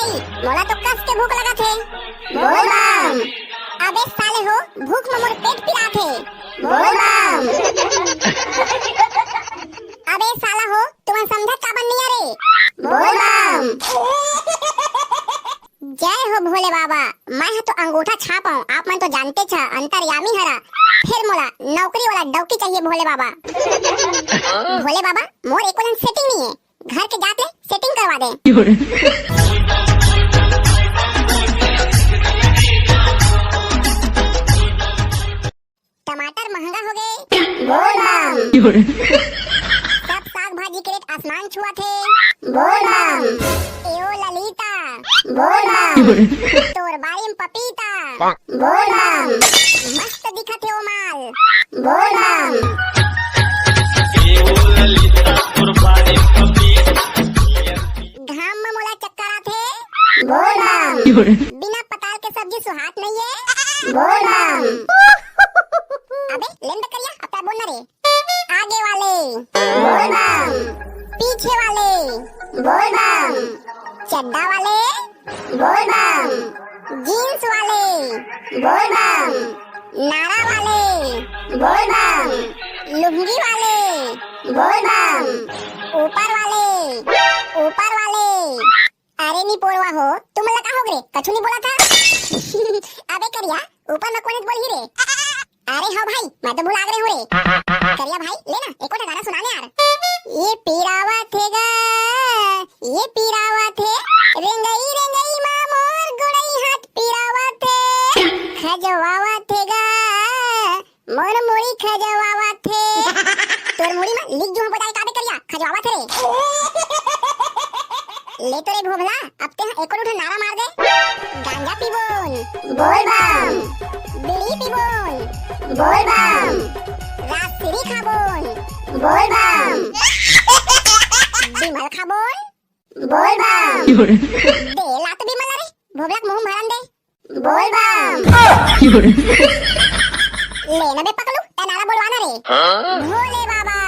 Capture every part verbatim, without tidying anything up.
मोला तो कस के भूख लगत हे। बोल बम। अबे साले हो, भूख में मोर पेट पिरात हे। बोल बम। अबे साला हो, तुमन समझत काबर नइ आ रे? बोल बम। जय हो भोले बाबा, मैं ह तो अंगूठा छाप हूँ, आप मन तो जानते छ, अंतर्यामी हरा। फिर मोला नौकरी वाला डौकी चाहिए भोले बाबा। भोले बाबा, मोर एको जन सेटिंग नइ हे, घर के जात ले सेटिंग करवा दे। टमाटर महंगा हो गे। बोल बम। सब साग भाजी के रेट आसमान छुआ थे। बोल बम। एओ ललिता। बोल बम। तोर बारी में पपीता। बोल बम। मस्त दिखत हे ओ माल। बोल बम। घाम में मोला चक्कर आथे। बोल बम। बिना पताल के सब्जी सुहात नइ हे। बोल बम। अबे लेन दे करिया, अब तैं बोल ना रे। आगे वाले। बोल बम। पीछे वाले। बोल बम। चड्डा वाले। बोल बम। जींस वाले। बोल बम। नारा वाले। बोल बम। लुंगी वाले। बोल बम। ऊपर वाले। ऊपर वाले। अरे नी पोरवा हो, तुमन ला का होगे रे? कछु नइ बोलत हा? अबे करिया, ऊपर में कोन बोलही रे? अरे हो भाई, मैं तो भुला गे हूँ रे। करिया भाई, ले ना, एको ठा गाना सुना ले यार। ये पीरावत हे गा, ये पीरावत हे, रेंगई रेंगई मा मोर गोड़ई हाथ पीरावत हे, खजवावत हे गा, मोर मुड़ी खजवावत हे। तोर मुड़ी में लिख जो हम बताए काबे करिया, खजवावत हे रे। ले तो रे भोभला, अब तैं ह एको ठो नारा मार दे। गांजा पीबोन। बोल बम। बीड़ी पीबोन। बोल बम। राजश्री खाबोन। बोल बम। बिमल खाबोन। बोल बम। दे ला तो बिमल रे, भोभला के मुंह भरन दे। बोल बम। ले ना बे पकलू, तैं नारा बोलवा ना रे। हाँ? भोले बाबा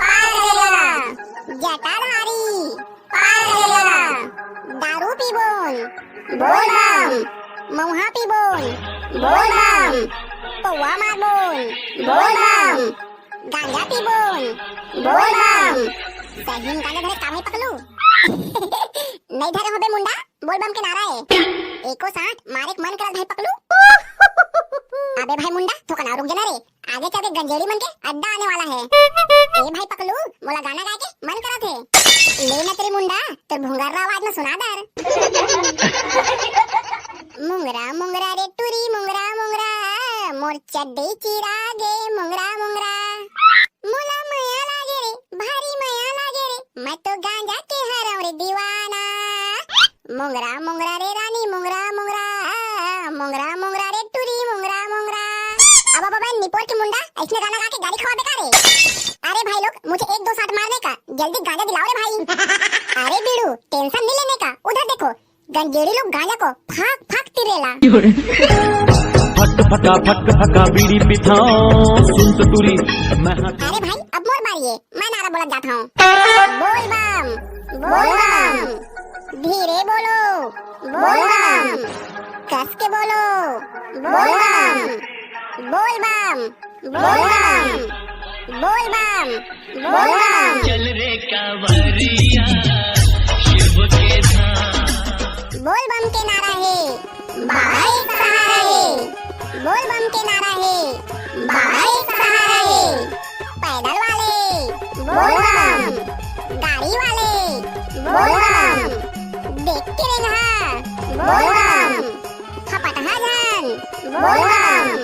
पार करेगा, जटाधारी पार करेगा। दारू पीबोन, बोल बम। मऊहा पीबोन, बोल बम। पौवा मारबोन, बोल बम। गांजा पीबोन, बोल बम। सही में गांजा धरे का भाई पकलू? नइ धरे होबे मुंडा, बोल बम के नारा हे। एको साथ मारे के मन करत भाई पकलू। अबे भाई मुंडा, थोकन अउ रुक जा ना रे, आगे चल के गंजेड़ी मन के अड्डा आने वाला हे। ए भाई पकलू, मोला गाना गाए के मन करत हे। ले ना तेरी मुंडा, तोर भुंगर्रा आवाज में सुना दर। मुंगरा मुंगरा रे टुरी मुंगरा मुंगरा, मोर चड्डी चिरा गे मुंगरा मुंगरा। मोला मया लागे रे, भारी मया लागे रे, मैं तो गांजा के हरंव रे दीवाना। मुंगरा मुंगरा रे रानी मुंगरा मुंगरा, मुंगरा मुंगरा रे टुरी मुंगरा मुंगरा। अब अब अब निपोर के मुंडा, अइसने गाना गा के गारी खवाबे का रे? अरे भाई लोग, मुझे एक दो साथ मारने का, जल्दी गांजा दिलाओ रे भाई। अरे बीड़ू, टेंशन नहीं लेने का, उधर देखो, गंजेड़ी लोग गांजा को फाक फाक तिरेला। फट फका फट फका बीड़ी पिथाओ, सुन तो टुरी मैं। अरे भाई, अब मोर बारी हे, मैं नारा बोलत जात हूँ। बोल बम, बोल बम। धीरे बोलो, बोल बम। कस के बोलो, बोल बम। बोल बम, बोल बम। बोल बम, बोल बम। चल रे कांवरिया, शिव के धाम। बोल बम के नारा हे, बाबा एक सहारा हे। बोल बम के नारा हे, बाबा एक सहारा हे। पैदल वाले, बोल बम। गाड़ी वाले, बोल बम। देख के रेंगहा, बोल बम। फपटहा झन, बोल बम।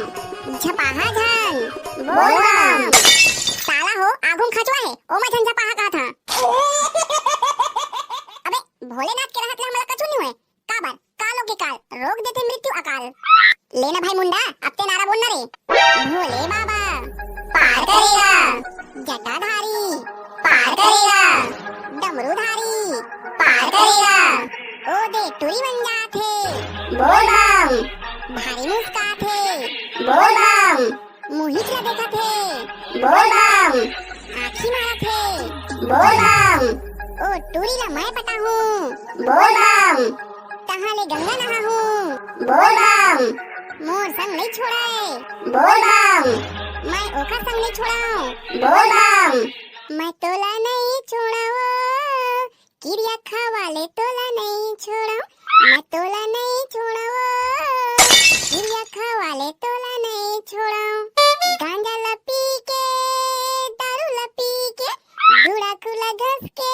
झपाहा झन, बोल बम। साला हो, आगू म खचवा हे, ओमा झन झपाहा कहत हा। अबे, भोलेनाथ के रहत ले हमला कछु नइ होय। काबर? कालो के काल, रोक देथे मृत्यु अकाल। ले ना भाई मुंडा, अब ते नारा बोल ना रे। भोले बाबा पार करेगा, जटाधारी पार करेगा, डमरूधारी पार करेगा। ओ दे टुरी बन जात हे, बोल बम। भारी मुस्कात हे, बोल बम। मुहित ला देखत हे, बोल बम। आँखी मारत हे, बोल बम। ओ टूरी ला मैं पटाहूँ, बोल बम। तहाँ ले गंगा नहाहूँ। बोल बम। मोर संग नइ छोड़य। बोल बम। मैं ओकर संग नइ छोड़ंव। बोल बम। मैं तोला नइ छोड़ंव। किरिया खवा ले तोला नइ छोड़ंव। मैं तोला नइ छोड़ंव। किरिया खवा ले तोला नइ छोड़ंव। गांजा ल पी के, दारू ल पी के, गुड़ाखू ल घस के,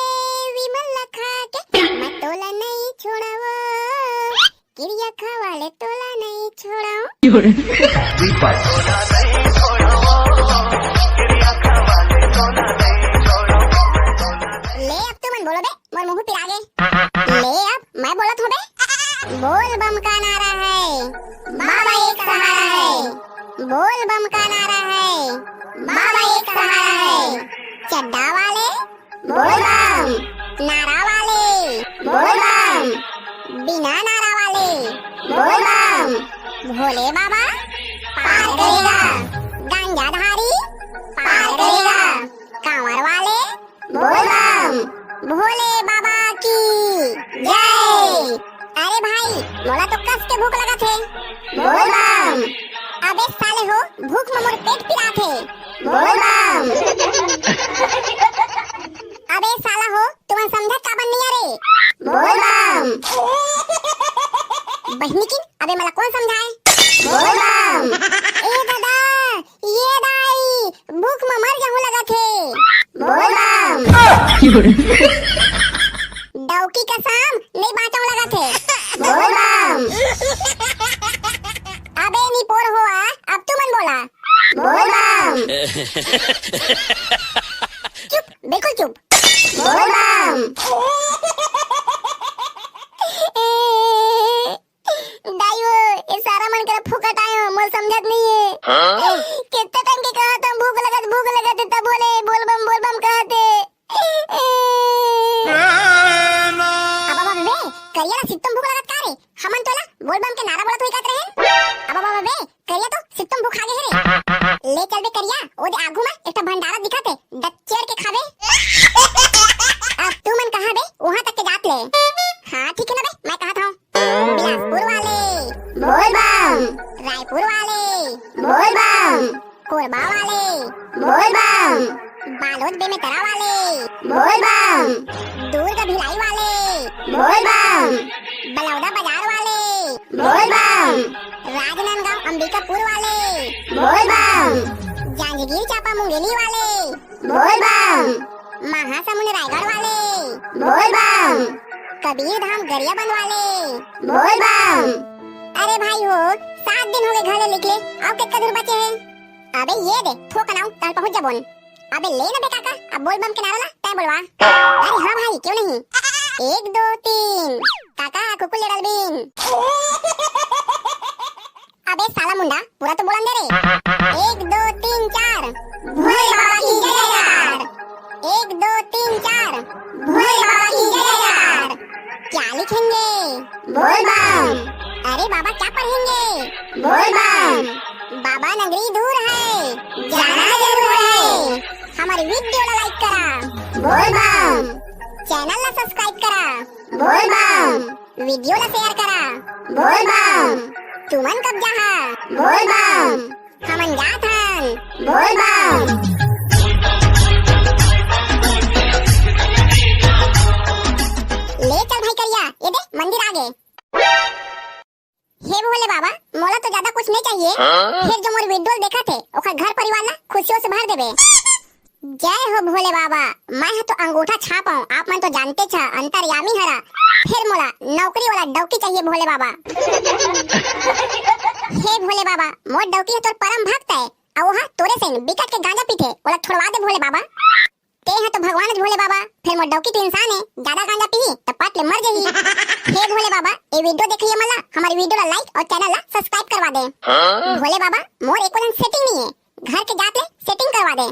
विमल ल खा के, मैं तोला नइ छोड़ंव। किरिया खवा ले तोला नइ छोड़ंव। ले अब तुमन बोलो बे, मोर मुंह पिरा गे। ले अब मैं बोलत हों बे। बोल बम का नारा है, बाबा एक सहारा है। बोल बम का नारा है, बाबा एक सहारा है। चड्डा वाले बोल बम, नारा वाले बोल बम, बिना नारा वाले बोल बम। भोले बाबा पार करेगा, गांजाधारी पार करेगा, कांवर वाले बोल बम, भोले बाबा की जय। अरे भाई, मोला तो कस के भूख लगत हे। बोल बम। अबे साले हो, भूख में मोर पेट पिरात हे। बोल बम। अबे साला हो, तुमन समझत काबर नइ अरे? बोल बम। बहिनी किन, अबे मला कोन समझाए? बोल बम। ए दादा, ये दाई, भूख म मर जाहूं लगत हे। बोल बम। डौकी कसम, नइ बांचव लगत हे। बोल बम। अबे निपोर होवा, अब तुमन बोला। बोल बम। चुप, बिल्कुल चुप। बोल बम। दाई हो, ये सारा मन करा फोकट आयो, मोर समझत नइ हे। हाँ? कितना टाइम के कहा था, भूख लगत, भूख लगत, तब बोले, बोल बम, बोल बम कहत हे। अबे बाबा बे, करिया ला सित्तम भूख लगत का रे? हमन तोला बोल बम के नारा बोलत होई कहत रहेन। अबे बाबा बे, करिया तो सित्तम भूख आगे हे रे। ले चल बे करिया, ओ दे आगू में एक ठा भंडारा दिखत हे, दच्चेड़ के खाबे। अब तुमन कहाँ बे, वहां तक के जात ले। हाँ ठीक हे ना बे, मैं कहत हूँ। बिलासपुर वाले बोल बम। रायपुर वाले बोल बम। कोरबा वाले बोल बम। बालोद बेमेतरा वाले बोल बम। दुर्ग भिलाई वाले बोल बम। बलौदा बाजार वाले बोल बम। राजनांदगांव अंबिकापुर वाले बोल बम। जांजगीर चांपा मुंगेली वाले बोल बम। महासमुंद रायगढ़ वाले बोल बम। कबीर धाम गरियाबंद वाले बोल बम। अरे भाई हो, सात दिन हो गए घर ले निकले, अब कितना दूर बचे हैं? अबे ये दे, थोक नाऊ, कल पहुंच जाबोन। अबे ले ना बे काका, अब बोल बम के नारा ला, तय बोलवा। अरे हाँ भाई, क्यों नहीं? एक, दो, तीन। काका, कुकुर ले डलबीन। अबे साला मुंडा, पूरा तो बोलन दे रे। एक, दो, तीन, चार। भोले बाबा की जय जयकार। एक, दो, तीन, चार। भोले बाबा की जय जयकार। क्या लिखेंगे? बोल बम। अरे बाबा, क्या पढ़ेंगे? बोल बम। बाबा नगरी दूर है, जाना जरूर है। हमारे वीडियो ला लाइक करा। बोल बम। चैनल ला सब्सक्राइब करा। बोल बम। वीडियो ला शेयर करा। बोल बम। तुमन कब जाहा? बोल बम। हमन जात हन। बोल बम। ले चल भाई करिया, ये दे मंदिर आगे। हे भोले बाबा, मोला तो ज्यादा कुछ नहीं चाहिए। हाँ? फिर जो मोर वीडियो देखत हे, ओकर घर परिवार ला खुशियों से भर देबे। जय हो भोले बाबा, मैं ह तो अंगूठा छाप हूँ, आप मन तो जानते छ, अंतर्यामी हरा। फिर मोला नौकरी वाला डौकी चाहिए भोले बाबा। हे भोले बाबा, मोर डौकी ह तोर परम भक्त है, अउ ओहा तोरे सैन बिकट के गांजा पीथे, ओला छोड़वा दे भोले बाबा। ते ह तो भगवान च भोले बाबा, फिर मोर डौकी तो इंसान है, ज्यादा गांजा पीही त पट ले मर जाही। हे भोले बाबा, ये वीडियो देखइया मन ला हमारे वीडियो ला लाइक और चैनल ला सब्सक्राइब करवा दे। हाँ? भोले बाबा, मोर एको जन सेटिंग नहीं है, घर के जात ले सेटिंग करवा दे।